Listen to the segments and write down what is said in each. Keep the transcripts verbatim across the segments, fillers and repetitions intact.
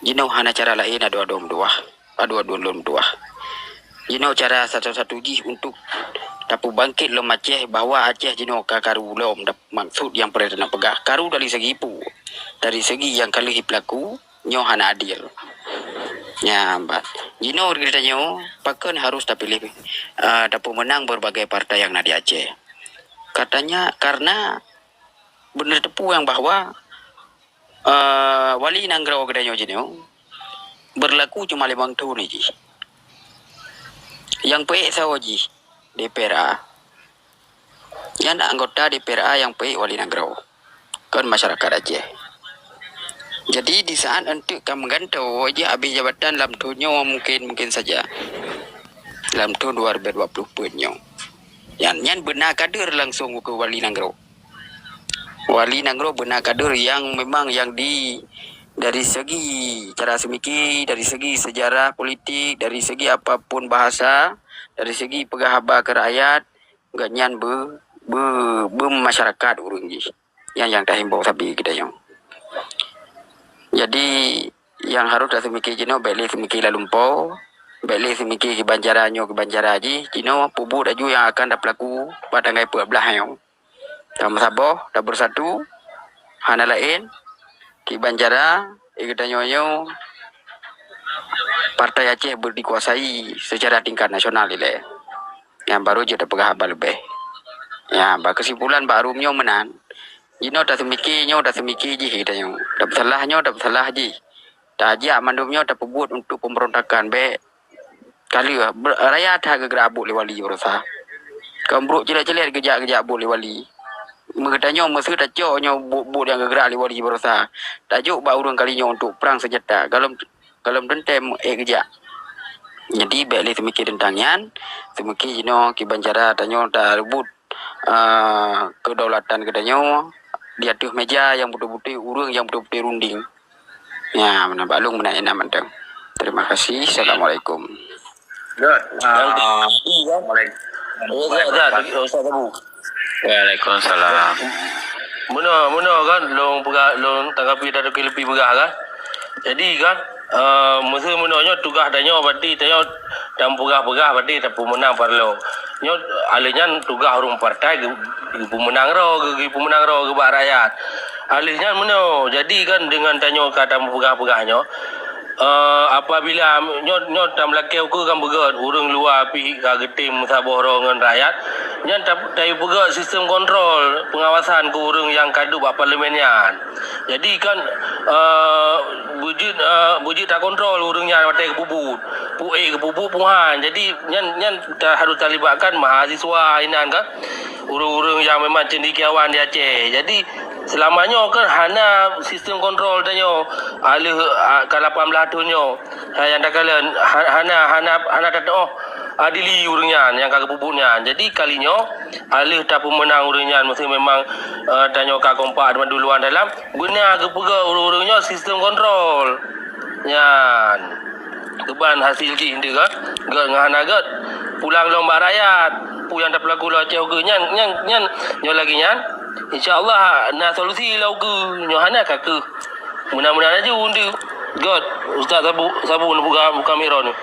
Jinoe hana cara laén adoe-adoe meutuwah, adoe-adoe lôn meutuwah. Jinoe cara satu-satu jih untuk tapeubangkét lom Aceh, bahwa Aceh jinoe ka karu lom, maksud nyang peurintah na peugah karu dari segi peue? Dari segi nyang ka lheueh jipeulaku, nyoe hana adil. Nyan ban. Jinoe geutanyoe pakon harus tapiléh, eh, tapeumeunang berbagai partai nyang na di Aceh. Katanya karena beuneuteupeu nyang bahwa, eh, wali nanggroe geutanyoe jinoe beurlaku cuma limong thon jih. Nyang peuék saboh jih D P R A. Nyan anggota D P R A nyang peuék wali nanggroe, kon masyarakat Aceh. Jadi di saat eunteuk ka meugantoe jih habéh jabatan lam thon nyoe mungkin, mungkin saja lam thon dua ribu dua puluh peuet nyoe. Nyan, nyan beuna kader langsung keu wali nanggroe. Wali nanggroe beuna kader nyang memang nyang di, dari segi cara seumiké, dari segi sejarah politik, dari segi apapun bahasa, dari segi peugah haba keu rakyat, gobnyan be, be, beumasyarakat ureuëng jih. Nyan nyang tahimbau sabe geutanyoe. Jadi nyang harôh taseumiké jinoe bék lé seumiké lam lumpoe, bék lé seumiké kiban cara nyoe kiban cara jih. Jinoe peubuet laju nyang akan tapeulaku bak tanggai peuet blaih nyoe. Tameusaboh, tabeusatu, hana laén kiban cara, eh, geutanyoe nyoe Partai Aceh beu dikuasai seucara tingkat nasional ilée. Nyang barô jeuet tapeugah haba leubeh. Nyan, bak keusimpulan bak ruem nyoe meunan. Jinoe taseumiké nyoe taseumiké jih geutanyoe. Tapeusalah nyoe tapeusalah jih. Tajak mandum nyoe tapeubuet untuk pemberontakan bék. Ka lheueh, ber-, raya that geugrak buet lé wali barosa. Kon brok ceulet-ceulet geujak-geujak buet lé wali. Meugeutanyoe meuseu tacok nyoe buet-buet nyang geugrak lé wali barosa. Tajok bak ureuëng kali nyoe untuk prang seunjata. Golom, golom teuntée ék geujak. Jadi bék lé seumiké teuntang nyan, seumiké jinoe kiban cara tanyoe tareubot, ah, keudaulatan geutanyoe di ateueh meja nyang beutôi-beutôi ureuëng nyang beutôi-beutôi runding. Ya, meunan bak lôn meunan inan mantong. Terima kasih. Assalamualaikum. Good. Ah, Ustaz, Ustaz Abu. Waalaikumsalam. Meunoe, meunoe kan, lôn peugah, lôn tanggapi dari Kilipi peugah kan. Jadi kan, eh, meuseu meunoe nyoe tugaih tanyoe berarti tanyoe dan peugah-peugah berarti tapeumeunang parlo. Nyoe aleuh nyan tugaih ureuëng partai geu-, geupeumeunang roh, geu-, geupeumeunang roh geubak rakyat. Aleuh nyan meunoe, jadi kan deungon tanyoe ka tapeugah-peugah nyoe, eh, apabila nyoe, nyoe tameulakée ukeue kan beugét, ureuëng luwa pih ka geutem meusaboh droe ngon rakyat, nyan ta-, tapeugét sistem kontrol pengawasan keu ureuëng nyang ka duek bak parlemen nyan. Jadi kan, eh, beujeuet, eh, beujeuet takontrol ureuëng nyan watée geupeubuet. Puék geupeubuet puhan. Jadi nyan, nyan ta-, harôh talibatkan mahasiswa inan kan. Ureuëng-ureuëng nyang memang cendekiawan di Aceh. Jadi seulama nyoe kan hana sistem kontrol tanyoe. Aleuh, ah, ka lapan blaih thon nyoe. Ha, nyang takalon ha-, hana, hana, hana tateuoh adili ureuëng nyan nyang ka geupeubuet nyan. Jadi kali nyoe aleuh tapeumeunang ureuëng nyan meuseu memang, eh, tanyoe ka kompak mandum luwa dalam, beuna geupeugah ureuëng-ureuëng nyoe sistem kontrol. Nyan. Keuban hasil jih deuh kan. Gét ngon hana gét. Pulang lom bak rakyat. Peue nyang tapeulaku lom Aceh ukeue nyan, nyan, nyan, nyoe lagée nyan. Insya Allah na solusi lom ukeue. Nyoe hana ka keuh. Meunan-meunan laju deuh. Gét. Ustaz Sabu, Sabu buka, buka mikro ni.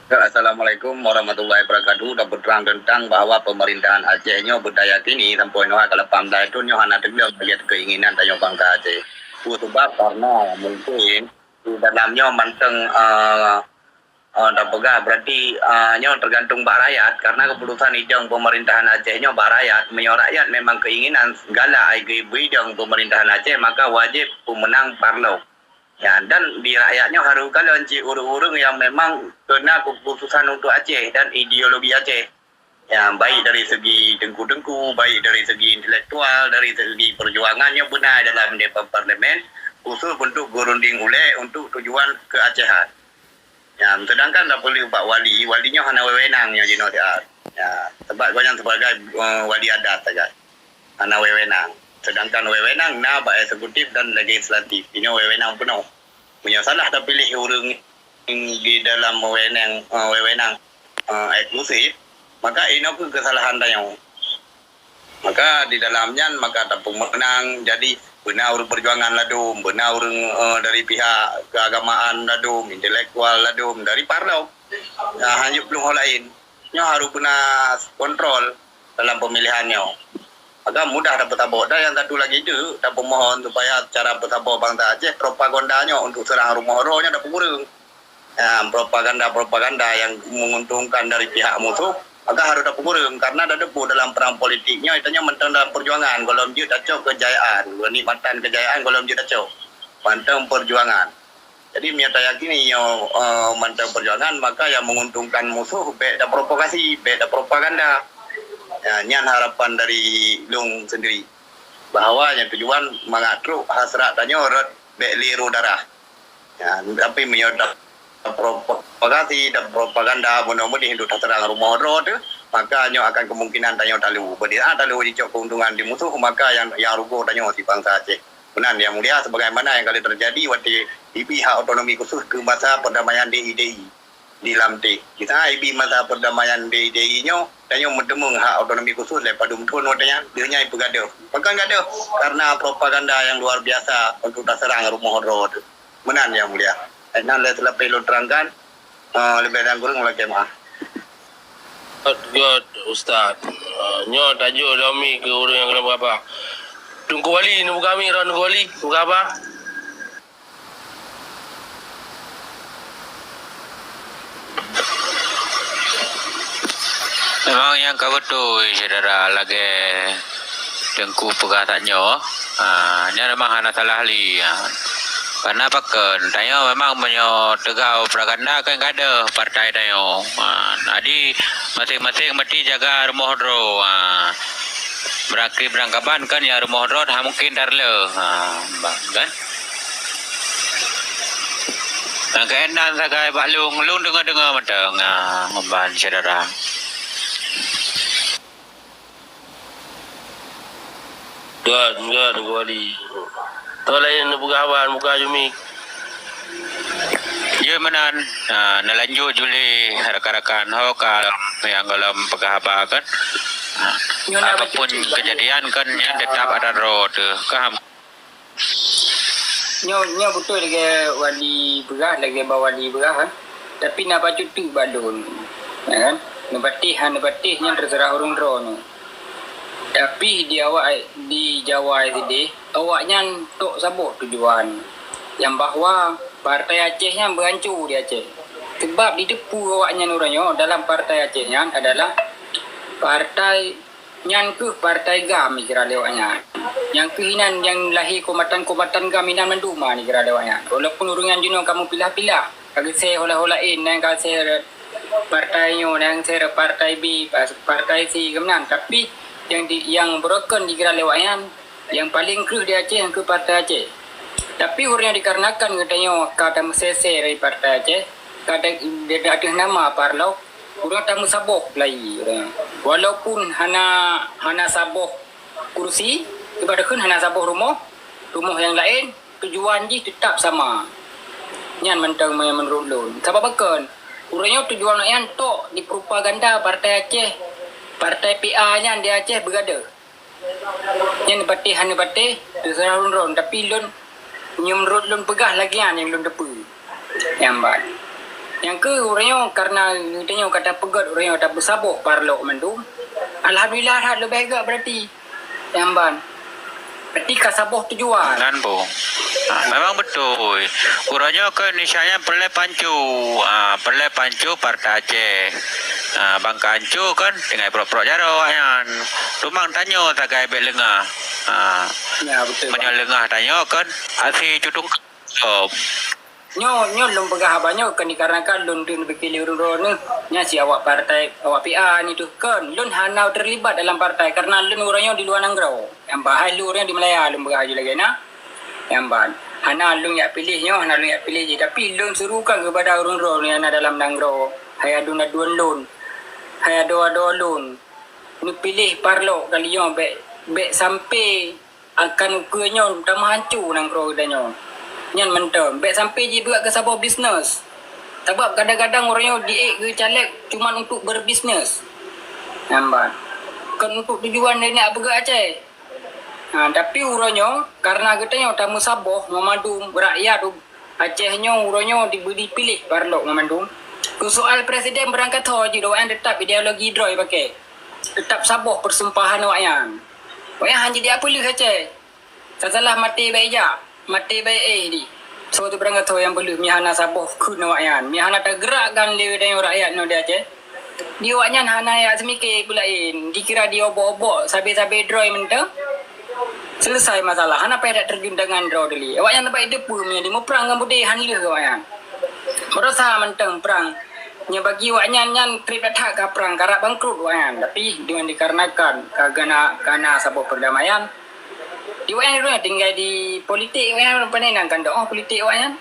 Assalamualaikum warahmatullahi wabarakatuh. Dan berterang tentang bahwa pemerintahan Aceh nyoe beutayakini sampoe nyoe ka lapan blaih thon nyoe hana teugleng melihat keinginan tanyoe bangsa Aceh. Peue sebab? Karena mungkin di dalam nyoe mantong, eh, eh, tapeugah berarti, eh, nyoe tergantung bak rakyat. Karena keputusan idong pemerintahan Aceh nyoe bak rakyat. Meunyoe rakyat memang keinginan galak ai geubri idong pemerintahan Aceh, maka wajib peumeunang parlo. Ya, dan di rakyat nyoe harôh kalon cit ureuëng-ureuëng nyang memang keuna keuputusan untuk Aceh dan ideologi Aceh. Ya, baik dari segi teungku-teungku, baik dari segi intelektual, dari segi perjuangan nyoe beuna dalam dewan parlemen khusus untuk geurunding ulée untuk tujuan keacehan. Ya, sedangkan tapeuleueh bak wali, wali nyoe hana wewenang nyoe jinoe siat. Ya, sebab gobnyan sebagai, eh, wali adat sagai. Hana wewenang. Sedangkan wewenang na bak eksekutif dan legislatif. Inoe wewenang peunoh. Meunyoe salah tapiléh ureuëng di dalam wewenang, eh, wewenang, eh, eksklusif, maka inoe kheueh keusalahan tanyoe. Maka di dalam nyan maka tapeumeunang. Jadi Beuna ureuëng peujuangan ladôm, beuna ureuëng, eh, dari pihak keagamaan ladôm, intelektual ladôm, dari parlok. Nah, hana jeuet plueng ho laén. Nyoe harôh beuna kontrol dalam pemilihan nyoe. Agak mudah tapeusaboh. Dan nyang satu lagi tu, tapeumohon supaya cara peusaboh bansa Aceh, propaganda nyoe untuk serang rumoh droe nyoe tapeukureueng. Ya, propaganda-propaganda yang menguntungkan dari pihak musuh, maka harôh tapeukureueng karena tateupeue dalam perang politik nyoe, tanyoe mantong dalam perjuangan, gohlom jeuet tacok kejayaan, kenikmatan kejayaan gohlom jeuet tacok. Mantong perjuangan. Jadi, meunyoe tayakini nyoe, eh, mantong perjuangan, maka yang menguntungkan musuh bèk taprovokasi, bèk tapropaganda. Ya, nyan harapan dari lôn sendiri. Bahwa nyang tujuan mangat trok hasrat tanyoe rot bèk lé ro darah. Ya, tapi meunyoe taprovokasi, tapropaganda bunoe meudeh untuk taseurang rumoh droe teuh, maka nyoe akan kemungkinan tanyoe talo. Beudiah talo jicok keuntungan di musoh, maka nyang, nyang rugoe tanyoe si bansa Aceh. Meunan, Yang Mulia, sebagaimana nyang ka lheueh teujadi watèe ibi hak otonomi khusus keu masa perdamaian D I D I di Lamteh. Di sana ibi masa perdamaian D I D I nyoe, tanyoe meuteumeung hak otonomi khusus lé padum thon watèe nyan, deuh nyan ipeugadôh. Pakon gadôh? Karena propaganda nyang luar biasa untuk taseurang rumoh droe teuh. Meunan, Yang Mulia. Nyan lé seulabeh lôn terangkan, eh, leubeh dan kureueng lakèe meu'ah. Göt, göt, Ustaz. Eh, nyoe tajôk lom mi keu ureueng nyang keunong peugah haba. Teungku Wali, neupeugah mi droe Teungku Wali, peugah haba. Memang nyang ka beutôi, syedara, lagèe Teungku peugah tanyoe. Ha, nyan memang hana salah lé, ha. Karena pakon, tanyoe memang meunyoe teugau propaganda kan gadôh partai tanyoe. Ha, jadi maséng-maséng meusti jaga rumoh droe. Ha. Beurangkri beurangkaban kan ya rumoh droe hana mungken tarleueh. Ha, kan? Nyang keunan sagai bak lôn, lôn deungoe-deungoe mantong, ha, ngon ban syedara. Göt, göt, Teungku Wali. Toh laén neupeugah haba, neupeugah jumik. Jeuet meunan, ha, neulanjut juli rakan-rakan ho ka nyang gohlom peugah haba kan. Ha, apapun kejadian kan nyan teutap ada droe teuh. Ka Nyoe, nyoe beutôi lagèe Wali peugah, lagèe ba Wali peugah, kan. Tapi na bacut teuk bak lôn, ya kan. Neupatéh, hana neupatéh, nyan teuseurah ureueng droeneuh. Tapi di awak, di Jawa sideh, awaknyan tok saboh tujuan, nyang bahwa Partai Aceh nyan beuhanco di Aceh. Sebab jiteupeue awaknyan uroe nyoe dalam Partai Aceh nyan adalah partai Nyan kheueh partai GAM dikira lé awaknyan. Nyang kheueh inan nyang lahé kombatan-kombatan GAM inan mandum dikira lé awaknyan. Walaupun ureueng nyan jinoe ka meupilah-pilah, ka geusé holah-holah laén, nyang ka geusé partai nyoe, nyang geusé partai B, partai C keunan, tapi nyang di, nyang beurukon dikira lé awaknyan, nyang paleng kreueh di Aceh nyang kheueh Partai Aceh. Tapi ureueng nyan dikarenakan geutanyoe ka tameusé-sé dari Partai Aceh, ka da-, da-, ateueh nama parlok, Ureueng tameusaboh lai ureueng. Walaupun hana, hana saboh kursi, ibarat kheun hana saboh rumoh, rumoh nyang laén, tujuan jih teutap sama. Nyan mantong me-, meunurot lôn. Sabab pakon? Ureueng nyoe tujuan awaknyan tok dipropaganda Partai Aceh, Partai P A nyan di Aceh beugadôh. Nyan neupatéh hana neupatéh, teuseurah lôn droen, tapi lôn, nyoe meunurot lôn peugah lagèe nyan nyang lôn teupeue. Nyang ban. Nyang kheueh ureueng nyoe, kareuna geutanyoe ka tapeugèt ureueng nyoe tapeusaboh parlok mandum. Alhamdulillah that leubeh gèt berarti. Nyang ban. Berarti ka saboh tujuan. Nan bu. Ha, memang beutôi. Uroe nyoe keuh Indonesia nyan peureulèe pancu. Ha, peureulèe pancu Partai Aceh. Ha, ban ka hanco kan tinggai prok-prok jaroe awaknyan. Tumang tanyoe sagai bèk leungah. Ha. Ya, beutôi, meunyoe Bang. Leungah tanyoe kan até cutong kop. Nyoe, nyoe lôn peugah haba nyoe kon dikarenakan lôn deuh neupike lé ureueng droeneuh nyan si awak partai, awak P A nyan teuh kon. Lôn hana teulibat dalam partai kareuna lôn uroe nyoe di luwa nanggroe. Nyang bahai lôn uroe nyoe di Malaya lôn peugah lagèe na. Nyang ban. Hana lôn jak piléh nyoe, hana lôn jak piléh jih. Tapi lôn seurukan keupada ureueng droeneuh nyang na dalam nanggroe. Hai aduen-aduen lôn. Hai adoe-adoe lôn. Neupiléh parlok kali nyoe bèk, bèk sampe akan ukeue nyoe tameuhanco nanggroe geutanyoe. Nyan mantong, bèk sampe jibeuet keu saboh bisnes. Sabab kadang-kadang ureueng nyoe jiék keu caleg cuma untuk berbisnes. Nyan ban. Kon untuk tujuan lé nyak peugah Aceh. Ha, tapi uroe nyoe, karena geutanyoe tameusaboh ngon mandum rakyat Aceh nyoe uroe nyoe dibeuli piléh parlok ngon mandum. Keu soal presiden beurangkat ho jeuet awaknyan teutap ideologi droe pakai. Teutap saboh peusumpahan awaknyan. Awaknyan hana jadi peuleueh Aceh. Sasalah maté bak ijak, maté bak éh di. Soe teuh beurangkat ho nyang peuleueh meuhana saboh kheun awaknyan. Meuhana tageurakkan lé geutanyoe rakyat nyoe di Aceh. Di awaknyan hana jak seumike peulaén, dikira di obok-obok sabe-sabe droe mantong. Selesai masalah, hana payah dak terjun tangan droe dulu. Awaknyan baik depu meunyo dimuprang ngon beudé han lheueh awaknyan. Meurasa mantong prang. Nyoe bagi awaknyan nyan treb that ka prang, karap bangkrut awaknyan. Tapi dengan dikarenakan ka gana kana saboh perdamaian, di awaknyan tinggai di politik awaknyan, pandai nan kan doh politik awaknyan.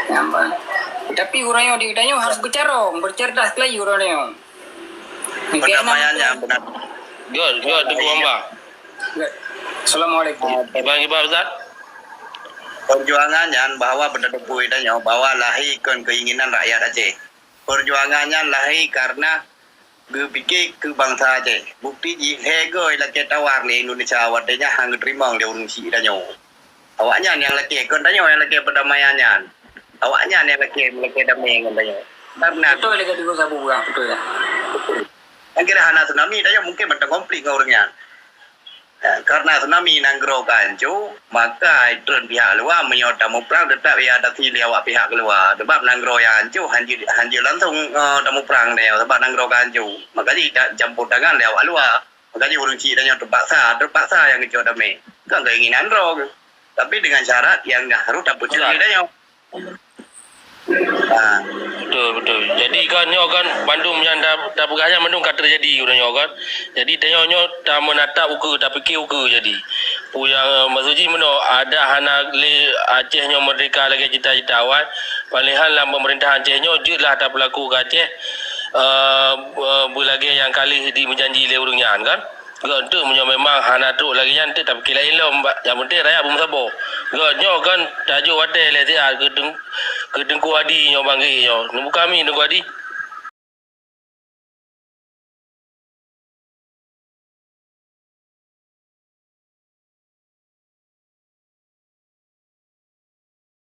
Nampak. Tapi uroe nyoe di geutanyoe harus bercarong, bercerdas lagi uroe nyoe. Perdamaian nyang beuna. Jot, jot, Teungku Amba. Assalamualaikum. Kiban, kiban, Ustaz? Perjuangan nyan bahwa beuna teupeue tanyoe bahwa lahé kon keinginan rakyat Aceh. Perjuangan nyan lahé karena geupike keu bansa Aceh. Bukti jih lhée goe lakée tawar lé Indonesia watée nyan han geuteurimong lé ureuëng chik tanyoe. Awaknyan nyang lakée, kon tanyoe nyang lakée perdamaian nyan. Awaknyan nyang lakée, lakée damé ngon tanyoe. Karena beutôi lagée dulu sabu urang, beutôi lah. Nyang kira hana tsunami, tanyoe mungkin mantong konflik ngon ureuëng nyan. Eh, karena tsunami nanggroe ka hanco, maka treun pihak luwa meunyoe tamuprang teutap ia atasi lé awak pihak keuluwa. Sebab nanggroe nyang hanco hanjeuet, hanjeuet langsung, eh, tamuprang lé, sebab nanggroe ka hanco. Maka jih ta-, campur tangan lé awak luwa. Maka jih ureuëng chik tanyoe teupaksa, teupaksa nyang geucok damé. Kon keinginan droe. Tapi dengan syarat nyang harus tapeucaya tanyoe. Ah. Betul, betul. Jadi kan nyoe kan bandum nyang ta-, tapeugah nyan bandum ka teujadi uroe nyoe kan. Jadi tanyoe nyoe tameunatap ukeue, tapike ukeue jadi. Peue nyang, eh, maksud jih meunoe, adak hana lé Aceh nyoe merdeka lagée cita-cita awai. Paléhan lam pemerintahan Aceh nyoe jeuet lah tapeulaku keu Aceh, eh, eh, beulagée nyang ka lheueh dimeujanji lé ureuëng nyan kan. Geuh enteuk meunyoe memang hana trok lagée nyan, enteuk tapike laén lom, nyang penting rakyat beumeusaboh. Geuh nyoe kan tajok watée lé siat keu Teung-, keu Teungku Hadi nyoe bangke nyoe. Neumuka mi Teungku Hadi?